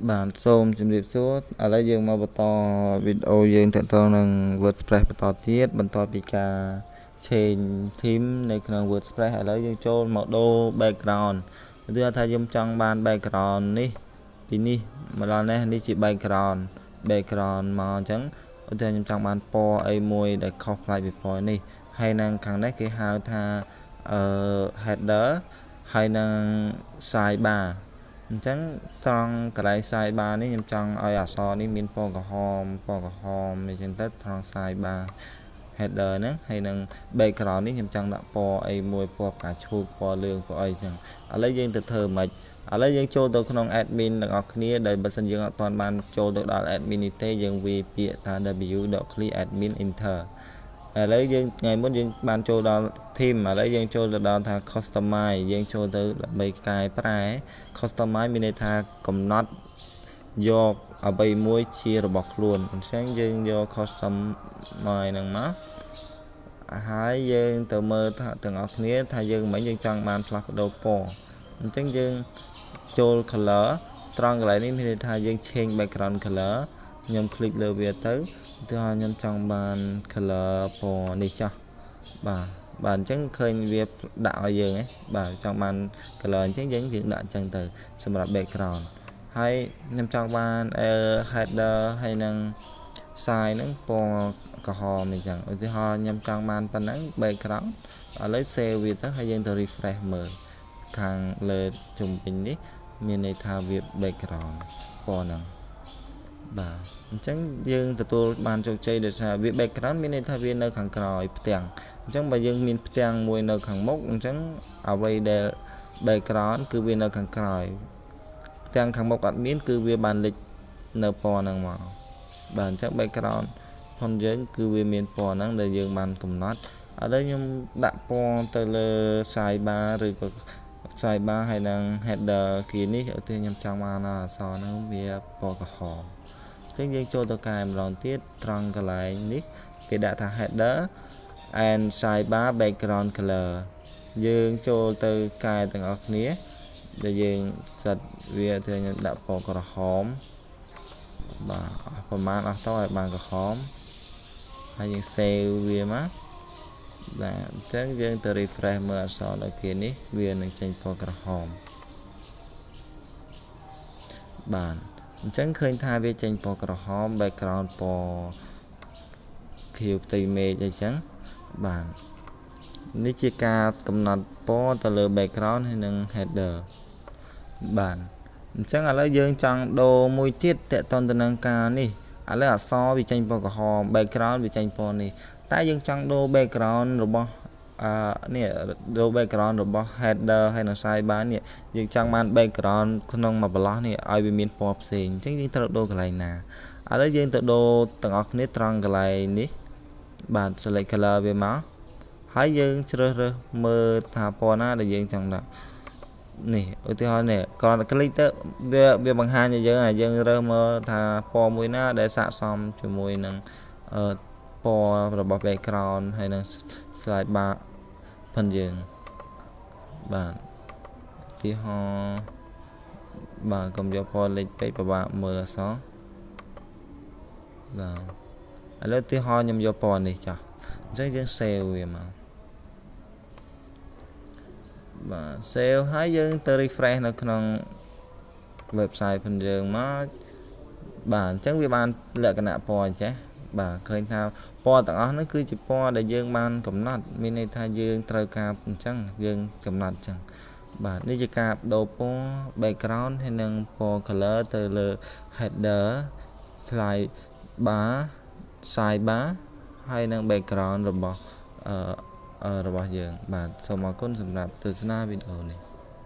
បាទសូមជម្រាបសួរឥឡូវយើងមកបន្តវីដេអូយើងទាក់ទងនឹង WordPress បន្តទៀតបន្ទាប់ពីការ change theme នៅក្នុង WordPress ឥឡូវយើងចូលមកដូរ background ឧទាហរណ៍ថាយើងចង់បាន background នេះពីនេះមកដល់នេះនេះជា background មកអញ្ចឹងឧទាហរណ៍ខ្ញុំចង់បានពណ៌អីមួយដែលខុសប្លែកពីពណ៌នេះហើយនឹងខាងនេះគេហៅថាអឺ header ហើយនឹង sidebar អញ្ចឹងត្រង់កន្លែង sidebar នេះខ្ញុំចង់ឲ្យអក្សរនេះមានពណ៌ក្រហមពណ៌ក្រហមអញ្ចឹងទៅត្រង់ sidebar header ហ្នឹងហើយនឹង background នេះខ្ញុំចង់ដាក់ពណ៌អីមួយពណ៌ផ្កាឈូកពណ៌លឿងពណ៌អីចឹងឥឡូវយើងទៅធ្វើម៉េចឥឡូវយើងចូលទៅក្នុង admin ទាំងអស់គ្នាដែលបើសិនយើងអត់ទាន់បានចូលទៅដល់ admin នេះទេយើងវាយពាក្យថា w.clear admin enter ឥឡូវយើងថ្ងៃមុនយើងបានចូលដល់ theme ឥឡូវយើងចូលទៅដល់ថា customize យើងចូលទៅដើម្បីកែប្រែ customize មានន័យថាកំណត់យកអ្វីមួយជារបស់ខ្លួនអញ្ចឹងយើងយក customize ហ្នឹងមកហើយយើងទៅមើលថាទាំងអស់គ្នាថាយើងមិនយើងចង់បានផ្លាស់ប្ដូរពណ៌អញ្ចឹងយើងចូល color ត្រង់កន្លែងនេះមានន័យថាយើង change background color ខ្ញុំ click លើវាទៅឧទាហរណ៍ខ្ញុំចង់បាន color ពណ៌នេះចុះបាទបាទអញ្ចឹងឃើញវាដាក់ឲ្យយើងហ៎បាទចង់បាន color អញ្ចឹងយើងយើងដាក់អញ្ចឹងទៅសម្រាប់ background ហើយខ្ញុំចង់បាន header ហើយនឹង size ហ្នឹងពណ៌ក្រហមអញ្ចឹងឧទាហរណ៍ខ្ញុំចង់បានប៉ុណ្ណឹង background ឥឡូវ save វាទៅហើយយើងទៅ refresh មើលខាងលើជុំវិញនេះមានន័យថាវា background ពណ៌ហ្នឹងបាទអញ្ចឹងយើងទទួលបានជោគជ័យដោយសារវា background មានន័យថាវានៅខាងក្រោយផ្ទាំងអញ្ចឹងបើយើងមានផ្ទាំងមួយនៅខាងមុខអញ្ចឹងអ្វីដែល background គឺវានៅខាងក្រោយផ្ទាំងខាងមុខអត់មានគឺវាបានលេចនៅពណ៌ហ្នឹងមកបាទអញ្ចឹង background ផងយើងគឺវាមានពណ៌ហ្នឹងដែលយើងបានកំណត់ឥឡូវខ្ញុំដាក់ពណ៌ទៅលើ sidebar ឬក៏ sidebar ហើយនឹង header គីនេះឧទាហរណ៍ខ្ញុំចង់បានអក្សរហ្នឹងវាពណ៌ក្រហមអញ្ចឹងយើងចូលទៅកែម្ដងទៀតត្រង់កន្លែងនេះគេដាក់ថា header and sidebar background color យើងចូលទៅកែទាំងអស់គ្នាដែលយើងសិតវាធ្វើខ្ញុំដាក់ពណ៌ក្រហមបាទអស់ប្រមាណអស់តឲ្យបានក្រហមហើយយើង save វាមកបាទអញ្ចឹងយើងទៅ refresh មើលអក្សរដល់គេនេះវានឹងចេញពណ៌ក្រហមបាទអញ្ចឹងឃើញថាវាចេញពណ៌ក្រហម background ពណ៌ខៀវផ្ទៃមេឃអីចឹងបាទនេះជាការកំណត់ពណ៌ទៅលើ background ហើយនិង header បាទអញ្ចឹងឥឡូវយើងចង់ដូរមួយទៀតតកតទៅនឹងការនេះឥឡូវអក្សរវាចេញពណ៌ក្រហម background វាចេញពណ៌នេះតែយើងចង់ដូរ background របស់អឺនេះដូរ background របស់ header ហើយនិង sidebar នេះយើងចង់បាន background ក្នុងមួយប្រឡោះនេះឲ្យវាមានពណ៌ផ្សេងអញ្ចឹងយើងត្រូវដូរកន្លែងណាឥឡូវយើងទៅដូរទាំងអស់គ្នាត្រង់កន្លែងនេះបាទ select color វាមកហើយយើងជ្រើសរើសមើលថាពណ៌ណាដែលយើងចង់ដាក់នេះឧទាហរណ៍នេះគ្រាន់តែ click ទៅវាវាបង្ហាញឲ្យយើងឲ្យយើងរើសមើលថាពណ៌មួយណាដែលស័ក្តិសមជាមួយនឹងអឺពណ៌របស់ background ហើយនឹង slide bar ផិនយើងបាទឧទាហរណ៍បាទកុំយកពណ៌លេខពេកពិបាកមើលអក្សរបាទឥឡូវឧទាហរណ៍ខ្ញុំយកពណ៌នេះចាស់អញ្ចឹងយើង save វាមកបាទ save ហើយយើងទៅ refresh នៅក្នុង website ផងយើងមកបាទអញ្ចឹងវាបានលក្ខណៈពណ៌អញ្ចេះបាទឃើញថាពណ៌ទាំងអស់ហ្នឹងគឺជាពណ៌ដែលយើងបានកំណត់មានន័យថាយើងត្រូវការអញ្ចឹងយើងកំណត់អញ្ចឹងបាទនេះជាការបដូរពណ៌ background ហើយនិងពណ៌ color ទៅលើ header slide bar sidebar ហើយនិង background របស់អឺរបស់យើងបាទសូមអរគុណសម្រាប់ទស្សនាវីដេអូនេះ។